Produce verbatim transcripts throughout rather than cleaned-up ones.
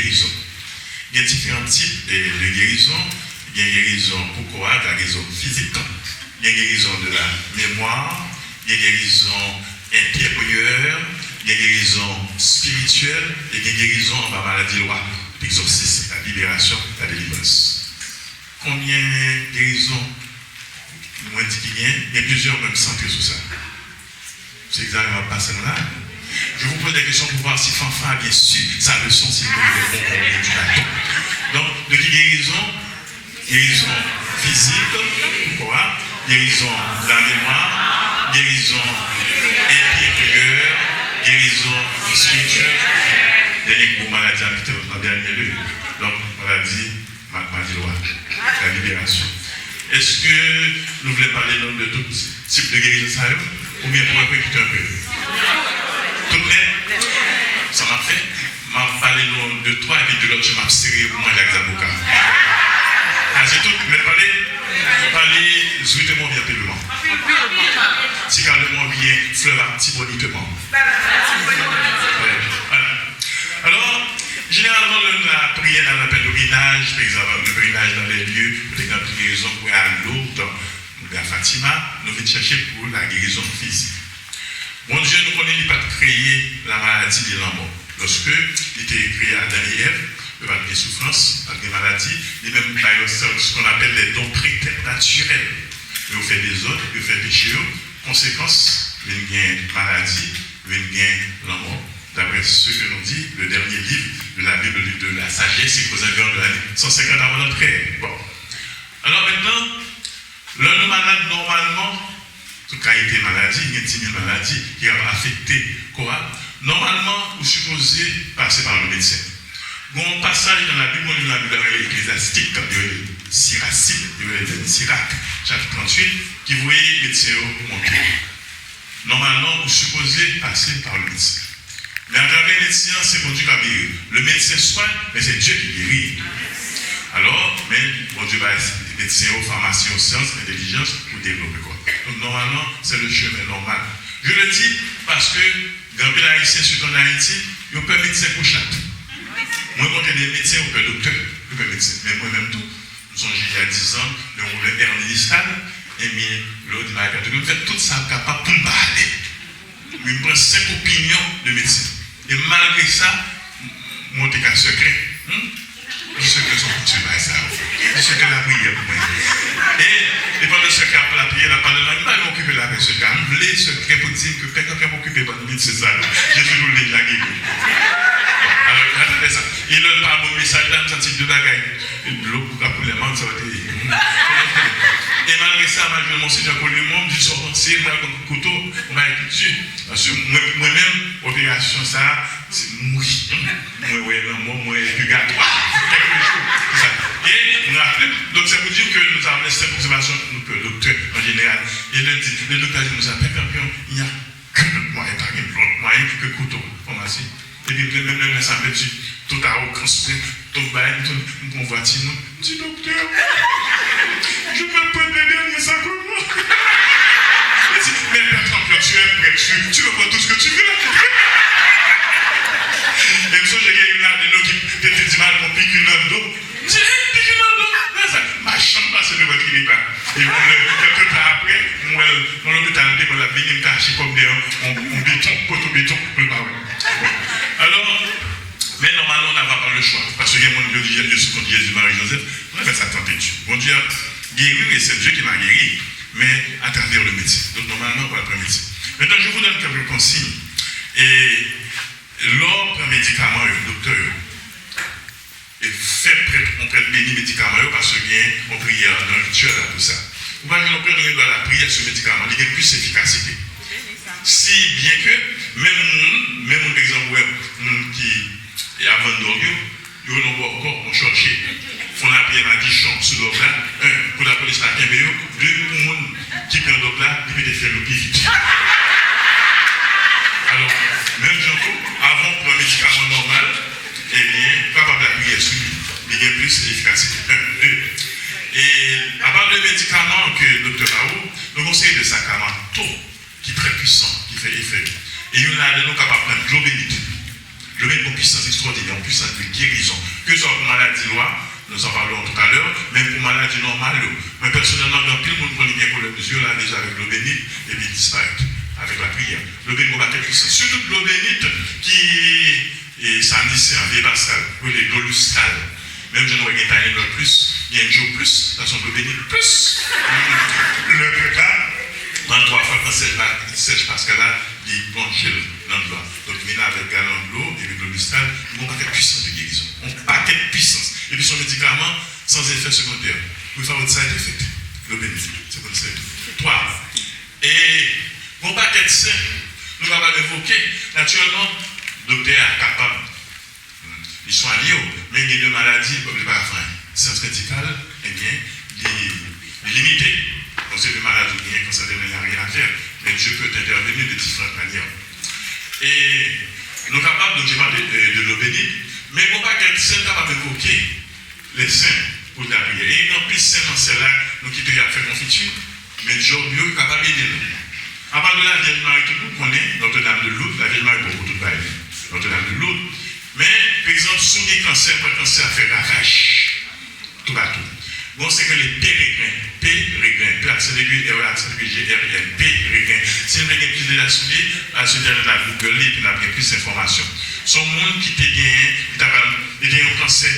gerizon. Gen diferan tip, eh, de gerizon. Gen gerizon pou kò a, la gerizon fizik. Gen gerizon de la memwa. Gen gerizon enteryè. Gen gerizon espirityèl. E gen gerizon anba maladi lwa. Egzòsis, la liberasyon, la delivrans. Konbyen gerizon mwen di ki gen? Gen plizyè, mwen m santre sou sa. Se egzamen m ap pase nou la. Je vous pose des questions pour voir si Fanfan a bien su sa leçon, s'il est bon pour l'éducation. Donk, de ki gerizon? Gerizon fizik, kò a, gerizon la memwa, gerizon enteryè, gerizon espirityèl. Dènye gwo maladi a ki te nan dènye li. Donk, maladi Ma-, Madilwa, la liberasyon. Èske nou vle pale nou de tout tip de gerizon sa yo? Oubyen pou enpe, kite enpe? Tout nèt? Sa m ap fè? M ap pale nou de twa, epi de lòt yo m ap sere pou manje ak zaboka. Pase tout, mèt pale? Pale, zwite mwen oubyen pile mwen? Ti kale mwen oubyen flèv ak ti bonite mwen? Alò, jeneralman, lè nou nan lapriyè, nan, nan pelerinaj, pa egzanp, le pèlerinaj dans les lieux, kote gen anpil rezon pou al Lourdes, oubyen a Fatima, nou vin chèche pou la gerizon fizik. Bondye, nou konnen li pa t kreye lamaladi ni lanmò. Lòske li te kreye Adan e Èv, yo pa t gen soufrans, pa t gen maladi, li menm bay yo sa, ce qu'on appelle les dons prétènaturels. Yo fè dezòd, yo fè peche yo, konsekans, vin gen maladi, vin gen lanmò. D'après ce que nous dit le dernier livre de la Bible, le livre de la sagesse, c'est aux environs de l'année cent cinquante avant notre ère. Bon. Alors maintenant, lè nou malad nòmalman, tout kalite maladi, gen dis mil maladi ki ap afekte kò a. Nòmalman, ou sipoze pase pa yon medsen. Gen yon pasaj nan Labib, yon liv nan Labib la rele Eklezastik, yo rele Siracide, yo rele Sirac, chapit tranntuit, ki voye medsen yo monte. Nòmalman, ou sipoze pase pa le medsen. Men atravè medsen an, se Bondye k ap geri. Le médecin soigne, mais c'est Dieu qui guérit. Alò, men Bondye bay medsen yo, famasyen yo, syans, entèlijans pou devlope kò. Donk, nòmalman, c'est le chemin normal. Je le dis parce que gen anpil Ayisyen, sitou an Ayiti, yo pè medsen pou chat. Mwen konnen de medsen, yo pè doktè, yo pè medsen. Men mwen menm tou, m sonje il y a dix ans, gen yon pwoblèm èrni distal, ebyen, lè yo di m al pè doktè, m fè tout sa m kapab pou m pa ale. Wi, m pran senk opinyon de medsen. E malgre sa, m, mwen te ka sekrè. Hmm? Di sekrè se yon fouti bagay sa yo. Di sekrè lapriyè pou mwen. E, e pandan sekrè ap lapriyè, l ap pale lang, m pa gen okipe l avè sekrè. M vle sekrè pou di m ke pè kankan okipe bann medsen sa yo. Jezi tou deja geri. Alò, gade sa. E lè l pa ban m mesaj la, m santi de bagay. E dlo k ap koule nan men m, sa yo te ye. E malgre sa, m al jwenn Monsenyè Colimon, m di, "Sa w panse?" M al pran kout kouto, m bay piti. Paske mwen, mwen menm, operasyon sa a, se mouri. Mwen wè lanmò, mwen wè pigatwa. Kèk jou, se sa. E m raple, donk, c'est pour dire que nous avons les cinq observations, nou pè doktè, an jeneral. E lè di, le doktè di nou sa, "Pè kankan, il n'y a que notre moyen, pa gen lòt mwayen ke kouto, famasi." Epi, menm lè sa, m pèdi tout awogans mwen, tout bagay, m tou, m pran vwati mwen. M di, "Doktè, je vais prendre le dernier sacrement." Li di, "Mais père Champion, tu es prêtre, tu, tu peux prendre tout ce que tu veux." E m sonje gen youn ladan yo ki te di, di m al pran piki nan do. M di, "Eh, piki nan do, nan sa." M pa janm pase devan klinik la. E bon, lè, kèlke tan apre, m wè l nan lopital, m te wè l ap vini, m te achte kò m dèyè yon, yon, yon beton, poto beton, pou l pa wè m. Bon. Alò, men nòmalman, on n'avait pas le choix. Paske gen moun yo di, yo sou kont Jezi, Mari, Jozèf, on appelle ça tenter Dieu. Bondye ap geri, e c'est Dieu qui m'a guéri, men atravè le medsen. Donk, nòmalman, ou pral pran medsen. Maintenant, je vous donne quelques consignes. E lè w pran medikaman yo, doktè yo, e fè prèt, yon prèt beni medikaman yo, paske gen yon priyè nan rityèl la pou sa. Ou pa jwenn yon prèt, ou gen dwa lapriyè sou medikaman, li gen plis efikasite. Si byen ke, menm moun, menm moun, pa egzanp, ou wè moun ki, e, ap vann dwòg yo, yo rele yon bòkò, yon chòche. Fè yon lapriyè madichon sou dwòg la, en, pou lapolis pa kenbe yo, de, pou moun ki pran dwòg la, li pete fè yo pi vit. Alò, menm jan tou, avan w pran medikaman nòmal, ebyen, ou kapab lapriyè sou li. Li gen plis efikasite. En, de. E, apa de medikaman ke doktè ba ou, nou gen yon seri de sakramanto ki trè pwisan, ki fè efè. E youn ladan nou kapab pran dlo beni tou. Dlo beni gen yon pwisans ekstraòdinè. ekstraòdinè, yon pwisans de gerizon. Keswa pou maladi lwa, nous en parlerons tout à l'heure, men pou maladi nòmal yo. Mwen pèsonèlman, gen anpil moun konn gen pwoblèm zye yo, lave zye avèk dlo beni, epi disparèt avèk lapriyè. Dlo beni gon pakèt pwisans. Sitou dlo beni ki e, sanise an vye Paskal, rele dlo listal. Menm jan nou wè gen Tylenol plis, gen Joe plis, sa se yon dlo beni plis. Lè pèp la, nan twa fwa kansè sèch Paskal la, li plonje l nan dlo a. Donk, vin avèk galon dlo epi dlo listal, li gon pakèt pwisans de gerizon. Yon pakèt pwisans. Epi se yon medikaman sans effet secondaire. Without side effect. Dlo beni. Se pou l sèvi. Twa. E gon pakèt sen nou kapab envoke. Natirèlman, doktè a kapab li swanye w, men gen de maladi, li pa ka fè anyen. Syans medikal, ebyen, li, li limite. Bon, se de maladi ou genyen, kansè de ren, y a rien à faire. Men Dieu peut intervenir de différentes manières. E nou kapab, donk, je parle de, de, de dlo beni, men gon pakèt sen kapab envoke. Lè sen pou lapriyè. E gen anpil sen nan syèl la, nou kite y ap fè konfiti, men djòb yo kapab ede nou. Apa de Lavyèj Mari, tout moun konnen Notre-Dame de Lourdes, Lavyèj Mari bon pou tout bagay, Notre-Dame de Lourdes. Men, pa egzanp, si w gen kansè, pran kansè ap fè ravaj toupatou. Bon, se rele peregren, peregren, P aksan egi, R E aksan egi, G R E N, peregren. Si n vle gen plis detay sou li, al sou entènèt la, Google li, epi n ap gen plis enfòmasyon. Se yon moun ki te genyen, li t ap, li te gen yon kansè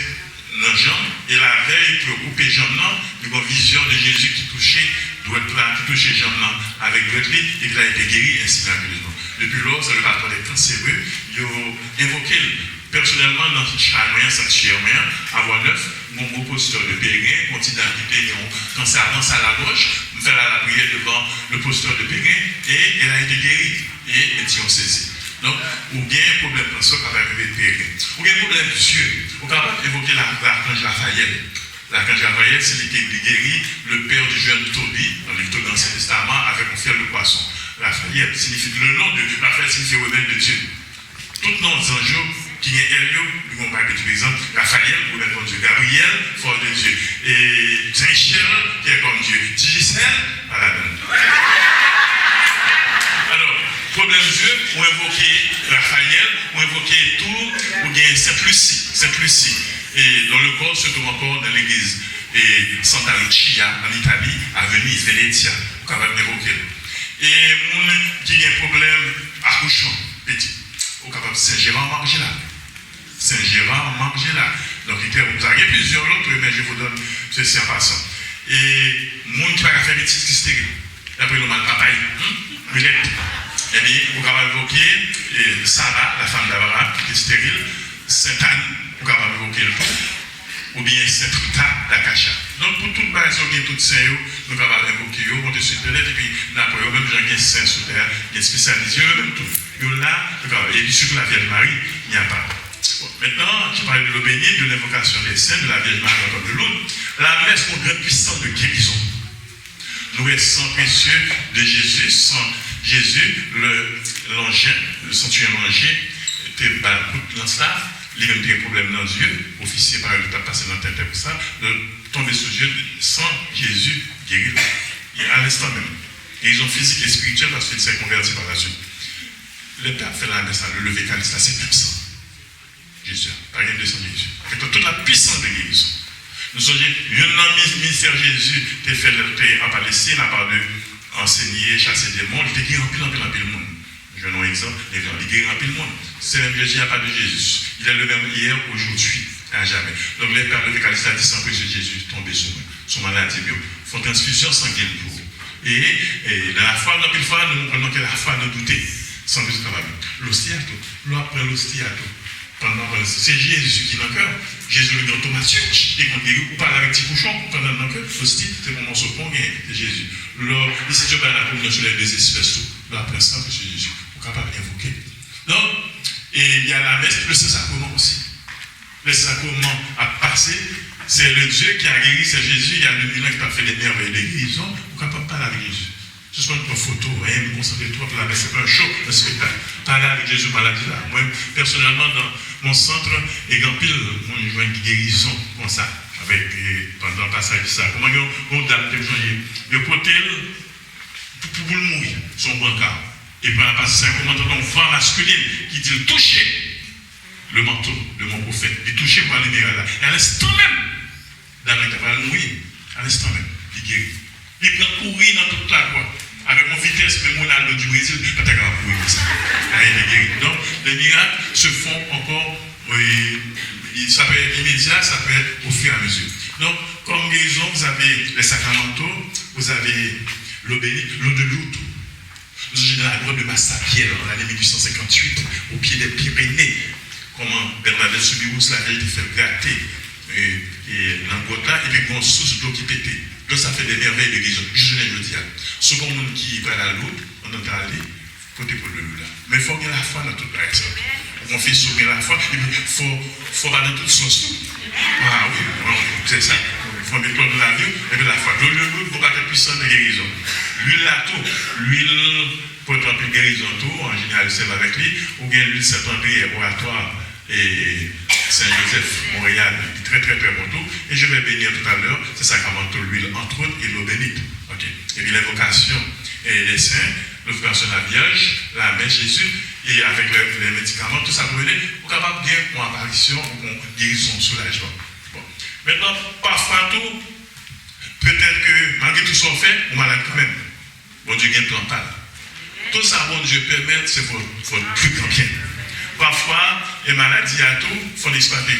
nan janm, e lavèy pou yo koupe janm nan, li gen yon vizyon de Jezi ki touche dwèt la, ki touche janm nan avèk dwèt li, epi la, li te geri ensi miraculezman. Depi lò, sa le patwon de kansere, yo envoke l. Pèsonèlman, nan chaj mwen an, sanktyè mwen an, a Bwa Nèf, m gon gwo postè de peregren, yon ti dam ki te gen yon kansè avan sa lagòj, m fè la lapriyè devan le postè de peregren, e elle a été guérie. E, e ti yon sezi. Donk, ou gen pwoblèm kansè, w kapab rive peregren. Ou gen pwoblèm zye, ou kapab envoke la, lakanj Rafayèl. Lakanj Rafayèl, se li ki, li geri le père du jeune Toby, nan liv Toby Ansyen Testaman, avèk yon fyèl de pwason. Rafayèl siyifi le nom de, Rafayèl siyifi remède de Dieu. Tout non zanj yo ki gen L yo, nou gen yon pakèt, pa egzanp, Rafayèl, remède Bondye, Gabriyèl, force de Dieu, e Saint Michel, qui est comme Dieu, Digicel, pa ladan l. Alò, pwoblèm zye, ou envoke Rafayèl, ou envoke tou, ou gen Sainte Lucie, Sainte Lucie, e dont le corps se trouve encore dans l'église e Santa Lucia, an Itali, a Venise, Venezia, ou kapab envoke l. E moun ki gen pwoblèm akouchman, pitit, ou kapab Saint Gérard Margella. Saint Gérard Margella. Donk, li trè bon pou sa. Gen plizyè lòt, men je vous donne ceci en passant. E moun ki pa ka fè pitit, ki steril. Dapre nou mal papay, hmm? Milèt. Ebyen, ou kapab envoke, e, Sara, la femme d'Abraham, ki te steril, Sentàn, ou kapab envoke l tou. Oubyen Sent Rita d'Acacha. Donk, pou tout bagay sa yo, gen tout sen yo, nou kapab envoke yo, monte sou entènèt, epi n ap wè yo, menm jan gen sen sou tè a, gen espesyalize yo, yo menm tou. Yo la, yo kapab, epi sitou Lavyèj Mari, il n'y a pas. Bon, maintenant, tu parlais de l'eau bénite, de l'invocation des saints, de la Vierge Marie en tant que Lourdes. La messe, une grande puissance de guérison. Nou wè san presye de Jezi, san Jezi, le, lanjen, le santiryen lanjen, te ba l kout lans la, li menm te gen pwoblèm nan zye, ofisye parèy li t ap pase nan tenten pou sa, yo tonbe sou zye, san Jezi geri l. E a lenstan menm. Gerizon fizik e espirityèl, paske li se konvèti pa la suite. Lè Pè a fè lamès la, le lever calice la, se menm san. Jezi a. Pa gen de san Jezi. Avèk tout la puissance de guérison. Nou sonje, youn nan mi-, ministè Jezi te fè lè l te an Palestin, apa de ansenye, chase demon, li te geri anpil, anpil, anpil moun. Nou jwenn yon egzanp, li geri anpil moun. Se menm Jezi, il n'y a pas de Jésus. Il est le même hier, aujourd'hui, à jamais. Donk, lè Pè a leve kalis la, di san presye Jezi tonbe sou mwen, sou maladi m yo. Fè yon transfizyon sangen pou ou. E, e, nan lafwa, anpil fwa, nou konn manke lafwa, nou doute. San Jezi kapab. Losti a tou. Lè w ap pran losti a tou. Pandan w ap pran losti, se Jezi ki nan kè w. Jezi, le grand thaumaturge, li konn geri. Ou pale avèk ti kouchon, pandan l nan kè w, losti, se yon mòso pon genyen, se Jezi. Lè w, li se Dye bay la communion sur les deux espèces tou. Lè w ap pran san, se Jezi. Ou kapab envoke. Donk, e, il y a la messe, le Saint-Sacrement aussi. Lè sakreman ap pase, c'est le Dieu qui a guéri, c'est Jésus, il y a deux mille ans, ki t ap fè de mèvèy de gerizon, ou kapab pale avèk Jezi. Sispann pran foto, en, nou konsantre twòp la, men se pa yon show, yon espektak. Pale avèk Jezi, maladi la. Mwen, pèsonèlman, dans mon centre, e gen anpil moun jwenn gerizon konsa, avèk, e, pandan pasaj sa. Kòman gen yon dam te sonje, yo pote l pou, pou, pou l mouri, sou yon branka. E pandan pasaj sa, kòman tande yon vwa maskilin ki di l, touche! Le manteau de mon prophète. Li touche bò limyè la. E a lenstan menm, Daniel ta pral mouri. A lenstan menm, li geri. Li pran kouri nan tout lalwa. Avèk yon vitès, menm Ronaldo du Brésil pa ta kapab kouri konsa. Ayen, li geri. Donc, les miracles se font encore, oui, ça peut être immédiat, ça peut être au fur et à mesure. Donc, comme guérison, vous avez les sacramentaux, vous avez l'eau bénite, l'eau de Lourdes. Nous sommes dans la grotte de Massabielle en l'année mille huit cent cinquante-huit, au pied des Pyrénées. Kòman Bernadette Soubirous, la vèj, te fè l grate, e, e, nan gwòt la, epi gon sous dlo ki pete. Dlo sa fè de mèvèy de gizon. Jis jounen jodi a, si gon moun ki pral al Lourdes, pandan l ta ale, pote pou l dlo Lourdes la. Men fò w gen lafwa nan tout bagay sa. Ou konfese, ou gen lafwa, epi fò, fò w pa nan tout sòs tou. A wi, wi, se sa. Fò w met lòd nan lavi w, epi lafwa. Dlo Lourdes gon pakèt pwisans de gerizon. Lwil la tou, lwil pote anpil gerizon tou, an jeneral, yo sèvi avèk li. Ou gen lwil Sent Andre, Oratoire, e Saint Joseph, Montréal, li trè, trè, trè bon tou. Et je vais bénir tout à l'heure, c'est sacramental, l'huile, entre autres, et l'eau bénite. Ok. Epi l'invocation, e, des saints, l'offrande à la Vierge, la messe, Jésus, et avec les, les médicaments, tout sa pou ede, ou kapab gen yon aparisyon, yon gerizon, yon soulajman. Bon. Mentnan, pafwa tou, petèt ke malgre tout sa w fè, ou malad kanmenm. Bondye gen plan pa l. Tout sa Bondye pèmèt, se pou, pou pli gran byen. Pafwa, e maladi a tou, fò n eksplwate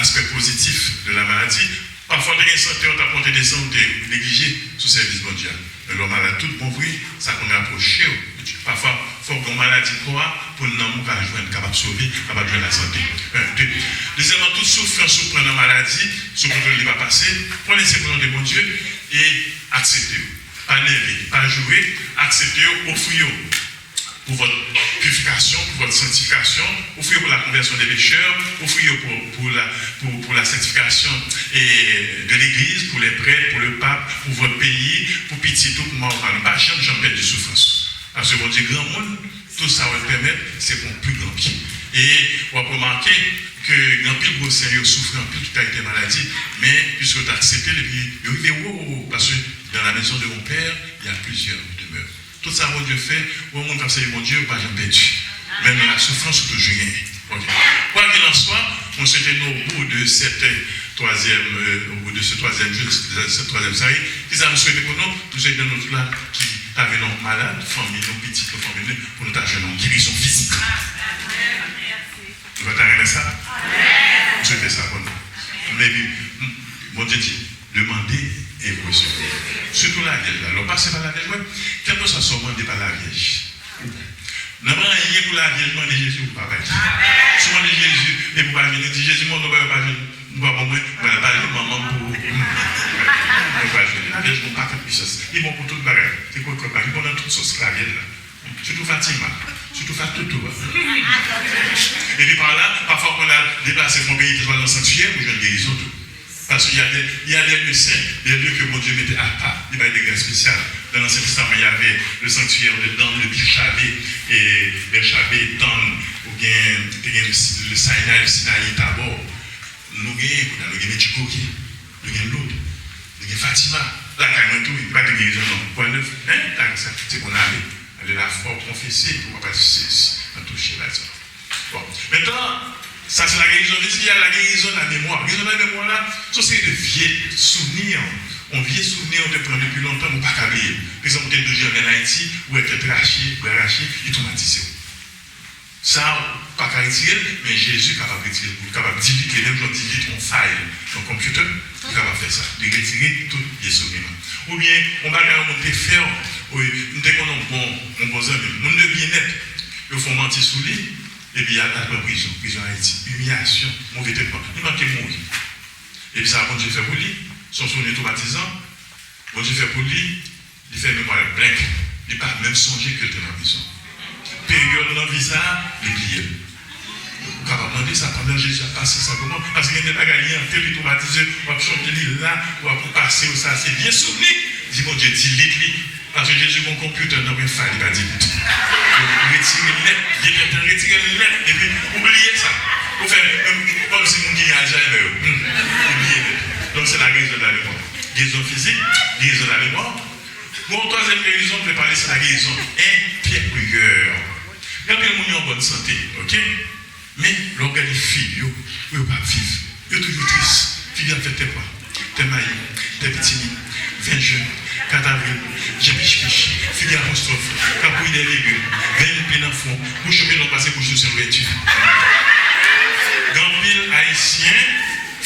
aspè pozitif de la maladie. Pafwa, w te gen sante, w t ap monte desann, w te neglije sou sèvis Bondye a. Men lè w malad tout bon vre, sa konn rapwoche w de Dye. Pafwa, fòk gen yon maladi kò a pou nanm ou ka jwenn, kapab sove, kapab jwenn lasante. Yon, de. Dezyèmman, tout soufrans ou pran nan maladi, sou kontwòl li pa pase, konnen se volonte Bondye e aksepte yo. Pa nève, pa joure, aksepte yo, ofri yo pour votre purification, pour votre sanctification, ofri yo pour la conversion des pécheurs, ofri yo pour, pour la, pour, pour la sanctification et de l'église, pour les prêtres, pour le pape, pour votre pays, pour pitit ou, pour mari ou, pa janm, janm pèdi soufrans. Paske Bondye granmoun, tout sa w ap pèmèt, se pou yon pli gran byen. E w ap remake ke gen anpil gwo sen yo soufri anpil tout kalite maladi, men piske yo te aksepte l, epi yo rive wo, wo, wo, paske dans la maison de mon père, il y a plusieurs demeures. Tout sa Bondye fè, ou yon moun k ap sèvi Bondye, ou pa janm pèdi. Menm nan la soufrans, ou toujou genyen. Ok. Quoi qu'il en soit, mwen swete nou, au bout de cette troisième, euh, au bout de ce troisième jeûne, de cette troisième série, ki sa m swete pou nou? M swete nou tout la ki ta vin nou malad, fanmi nou, pitit nou, fanmi nou, pou nou ta jwenn yon gerizon fizik. Nou pa ta renmen sa? M swete sa pou nou. Men, m, Bondye di, demandez et vous recevrez. Sitou lavyèj la. Lè w pase pa lavyèj, wè, kèlkeswa sa w mande pa lavyèj. Nan anyen pou lavyèj, mande Jezi pou pa bay. Si w mande Jezi, e pou pa vini, di, Jezi, mwen, nou pa jwenn, nou pa bon mwen, mwen, pa jwenn manman m pou, mwen, pa jwenn. Lavyèj, bon, pa fè pwisans. Li bon pou tout bagay. Se kòkòt la, li bon nan tout sòs, lavyèj la. Sitou Fatima, sitou Fatoutou a. Epi pa la, pafwa konn al deplase fon peyi, te swa nan sanktiyè pou jwenn gerizon tou. Paske y a de, y a de lye sen, de lye ke Bondye mete apa, li bay degre espesyal. Dans l'Ancien Testament, il y avait le sanctuaire de Dan, de Bèchabe, e Bèchabe, Dan, ou gen, te gen le, le Sinai, le Sinaï, Tabò. Nou gen, kounye a, nou gen Medjugorje, nou gen Loud, nou gen Fatima. Lakay mwen tou, li pa gen gerizon non. Pwen nèf, en, tak sa, se pou n ale. Ale lafwa, konfese, pou w pa pase nan touche la, sa. Bon, mentnan, sa se la guérison physique, il y a la guérison de la mémoire. Guérison de la mémoire la, se yon seri de vye souvni, yon vye souvni ou te pran depi lontan, ou pa ka bliye. Pa egzanp, ou te dwe janbe ann Ayiti, ou wè tèt rache, bra rache, li twomatize w. Sa, ou pa ka retire l, men Jezi kapab retire l pou ou. Li kapab delete li, menm jan w delete yon file nan konpyitè, li kapab fè sa. Li retire tout vye souvni lan. Oubyen, yon bagay yon moun te fè w, wi, m te konn yon bon, yon bon zanmi m, moun de byennèt, yo fè yon manti sou li, epi l al pran prizon, prizon Ayiti, imiyasyon, move tretman, li manke mouri. Epi sa Bondye fè pou li, se yon souvni twomatizan, Bondye fè pou li, li fè memwa l blank, li pa menm sonje ke l te nan prizon. Peryòd nan vi sa a, li bliye l. Ou kapab mande sa pandan Jezi ap pase senpleman, paske gen de bagay li antre, li twomatize, w ap chonje li la, w ap pase w sa, se vye souvni, di Bondye delete li, paske Jezi gen yon konpyitè nan men fay li pa delete. Retire l nèt, vye tenten retire l nèt, epi ou bliye sa. Ou fè menm kòmsi moun ki gen Alzheimer yo, hmm, ou bliye nèt. Donk se la guérison de la mémoire. Guérison physique, guérison de la mémoire. Bon, twazyèm gerizon, m vle pale, se la guérison intérieure. Gen anpil moun yo an bòn sante, ok? Men, lè w gade figi yo, yo p ap viv. Yo toujou tris. Figi ap fè tè pwa, tè mayi, tè pitimi, ven jen, kat avril, je pich pich, figi apostwòf, k ap bouyi dèyè legim, venn pli nan fwon, bouch yo pi long pase bouch Toussaint Louverture. Gen anpil Ayisyen,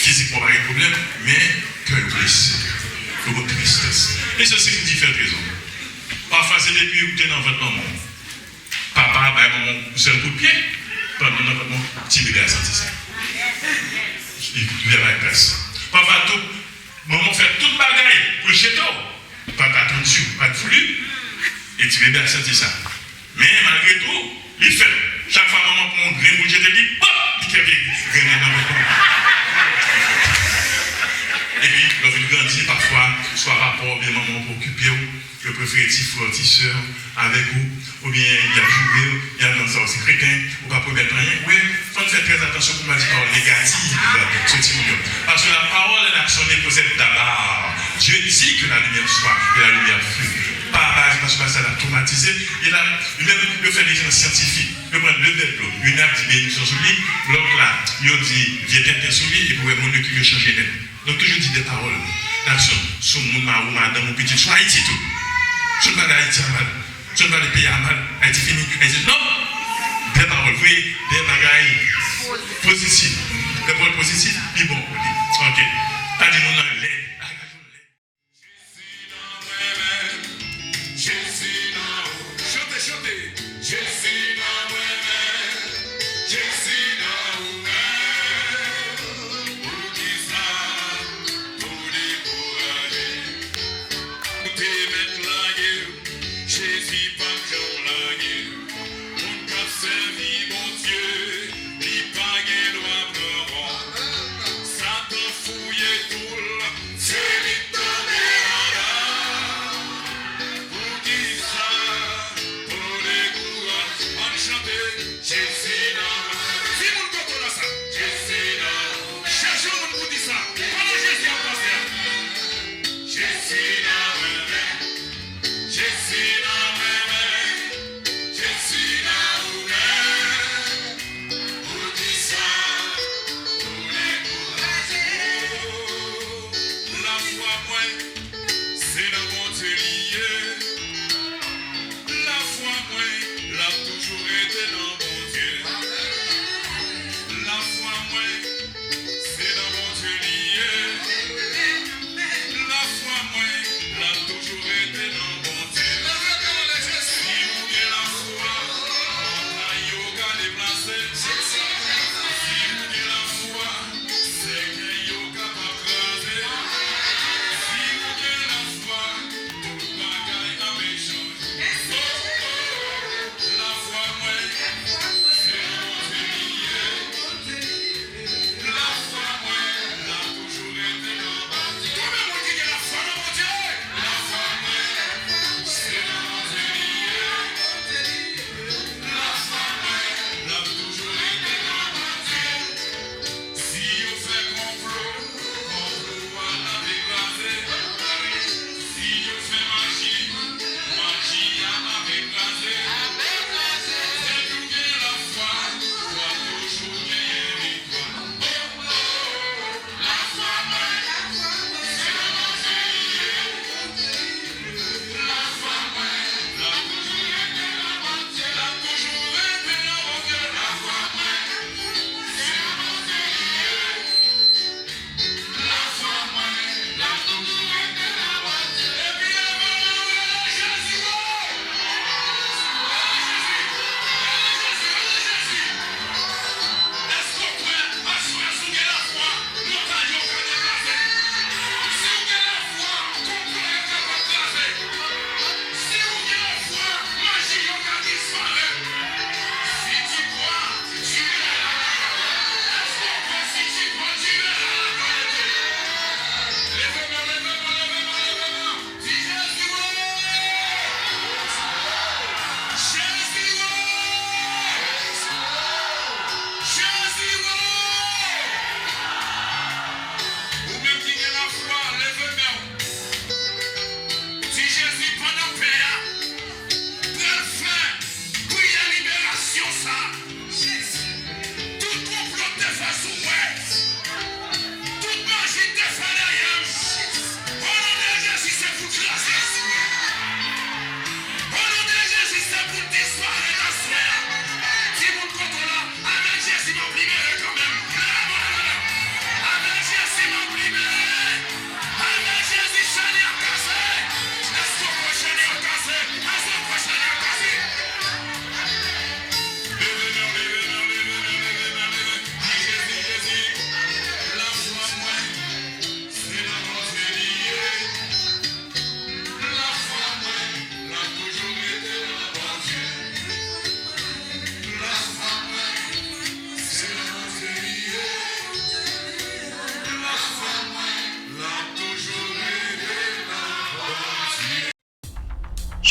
fizikman pa gen pwoblèm, men kè yo blese. Yo gon tristès. E sesi pou diferan rezon. Pafwa, se depi ou te nan vant manman w. Papa bay manman yon sèl kout pye, pandan nan vant manman, ti bebe a santi sa. Li, li bay pès. Pafwa tou, manman fè tout bagay pou l jete w. Pa t atann si w, pa t voulu, e ti bebe a santi sa. Men, malgre tou, li fèt. Chak fwa manman pran yon grenn pou l jete, li, pòp, li kenbe grenn nan nan vant manman. Epi, lè w vin grandi, pafwa, swa papa w oubyen manman w pa okipe w, yo prefere ti frè w, ti sè w avèk ou, oubyen y ap joure w, y ap di sa w se kreten, ou pa pwomèt anyen. Wi, fò n fè trè atansyon pou n pa di pawòl negatif sou timoun yo. Parce que la parole et l'action ne procèdent d'abord. Dieu dit que la lumière soit, et la lumière fut. Pa baz, paske sa l ap twomatize. E la, li menm, yo fè de jan syantifik. Yo pran de vè dlo. Youn ap di benediksyon sou li, lòt la, yo di vye tenten sou li, epi w wè molekil yo chanje nèt. Donk, toujou di de pawòl, d'action, sou moun, mari w, madanm ou, pitit, sou Ayiti tou. Si w pale Ayiti a mal, si w pale peyi a mal, Ayiti fini, Ayiti, non! De pawòl vre, de bagay pozitif. De pawòl pozitif, pi bon pou li. Ok. Pa di moun nan lèd. Jezi nan mwen menm, Jezi nan ou. Chante, chante. Jezi nan mwen menm, Jezi nan ou menm. Poukisa pou dekouraje? Ou te mèt lage m, Jezi p ap janm lage m. Moun k ap sèvi Bondye, li pa gen dwa pran wont. Sa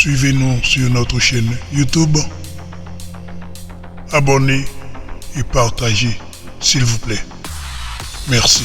Suivez-nous sur notre chaîne YouTube. Abonnez et partagez, s'il vous plaît. Merci.